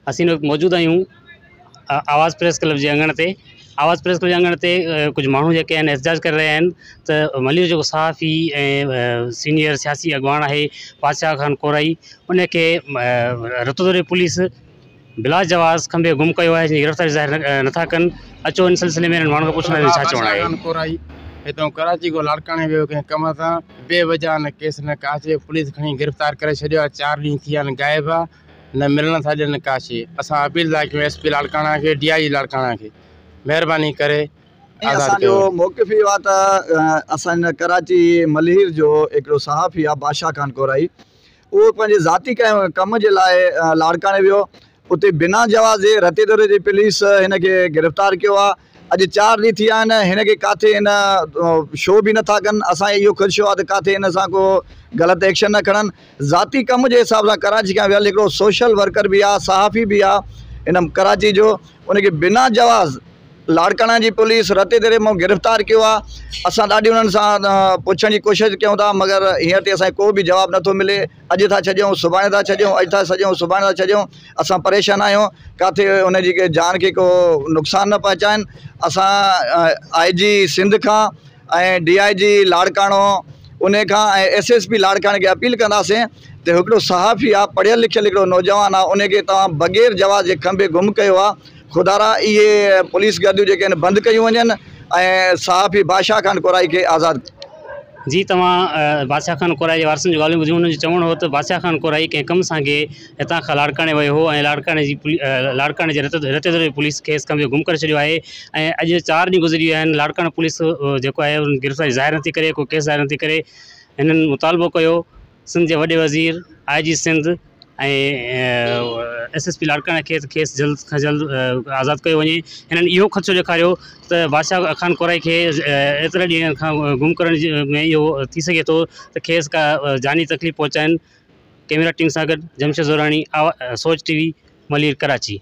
اسين هن وقت موجود آهيون آواز پريس ڪلب جي اڱڻ تي. آواز پريس ڪلب جي اڱڻ تي ڪجهه ماڻهو جيڪي آهن احتجاج ڪري رهيا آهن ته ملير جو صحافي ۽ سينيئر سياسي اڳواڻ آهي بادشاهه خان ڪورائي، ان کي رتودوري پوليس بلا جواز کنڀي گم ڪيو آهي، جنهن جي گرفتاري ظاهر نٿا ڪن. اچو ان سلسلي ۾ انهن ماڻهن کان پڇون ٿا ڇا چوڻ آهي. بادشاهه خان ڪورائي هتان ڪراچي کان لاڙڪاڻي ويو ڪنهن ڪم سان، بي وجهه نه ڪيس نه ڪا شيء، پوليس کڻي گرفتار ڪري ڇڏيو آهي، 4 ڏينهن ٿي ويا آهن غائب آهي، نه ملڻ ٿا ڏين نه ڪا شيء. اسان اپيل ٿا ڪيون ايس پي لاڙڪاڻا کي، ڊي I جي لاڙڪاڻا کي، مهرباني ڪري آزاد اسان جو ڪيو. موقف اهو آهي ته اسان هن ڪراچي ملير جو هڪڙو صحافي آهي بادشاهه خان ڪورائي، اهو پنهنجي ذاتي ڪنهن ڪم جي لاء لاڙڪاڻي ويو، اتي بنا جواز جي رتيدوري جي پوليس هن کي گرفتار ڪيو آهي. اڄ 4 ڏينهن ٿي ويا آهن هن کي ڪاٿي هن شو به نٿا ڪن. اسان کي اهو خدشو آهي ته ڪاٿي هن سان ڪو غلط ايڪشن نه کڻن. ذاتي ڪم جي حساب سان ڪراچي کان ويل هڪڙو سوشل ورڪر به آهي، صحافي به آهي هن ڪراچي جو، ان کي بنا جواز لاڙڪاڻا جي پوليس رتيديري مان گرفتار ڪيو آهي. اسان ڏاڍي انهن سان پڇڻ جي ڪوشش ڪيون ٿا مگر هينئر تائين اسان کي ڪو به جواب نٿو ملي. اڄ ٿا ڇڏيون سڀاڻي ٿا ڇڏيون، اڄ ٿا ڇڏيون سڀاڻي ٿا ڇڏيون. اسان پريشان آهيون ڪاٿي ان جي جان کي ڪو نقصان نه پهچائن. اسان آء جي سنڌ کان ۽ ڊي I جي لاڙڪاڻو ان کان ۽ ايس ايس پي لاڙڪاڻي کي اپيل ڪنداسين ته هڪڙو صحافي آهي، پڙهيل لکيل هڪڙو نوجوان آهي، ان کي توهان بغير جواز جي کنڀي گم ڪيو آهي. خدارا اهي پوليس گرديون جيڪي آهن بند ڪيون وڃن ۽ صحافي بادشاهه خان ڪورائي کي آزاد. جي توهان بادشاهه خان ڪورائي جي وارثن جون ڳالهيون ٻڌيون، انهن جو چوڻ هو ته بادشاهه خان ڪورائي ڪنهن ڪم سانگي هتان کان لاڙڪاڻي ويو هو ۽ لاڙڪاڻي جي لاڙڪاڻي جي رتيدوري جي پوليس کيس کنڀي گم ڪري ڇڏيو آهي ۽ اڄ 4 ڏينهن گذري ويا آهن، لاڙڪاڻي پوليس جيڪو آهي ان گرفتاري ظاهر نٿي ڪري، ڪو ڪيس ظاهر نٿي ڪري. هنن مطالبو ڪيو سنڌ جي وڏي وزير، آء جي سنڌ ۽ ايس ايس پي لاڙڪاڻي کي ته کيس جلد کان جلد آزاد ڪيو وڃي. هنن اهو خدشو ڏيکاريو ته بادشاهه خان ڪورائي کي ايتري ڏينهن کان گم ڪرڻ ۾ اهو ٿي سگهي ٿو ته کيس ڪا جاني تڪليف پهچائين. ڪئميرا ٽيم سان گڏ جمشيد زوراڻي، سوچ ٽي وي، ملير، ڪراچي.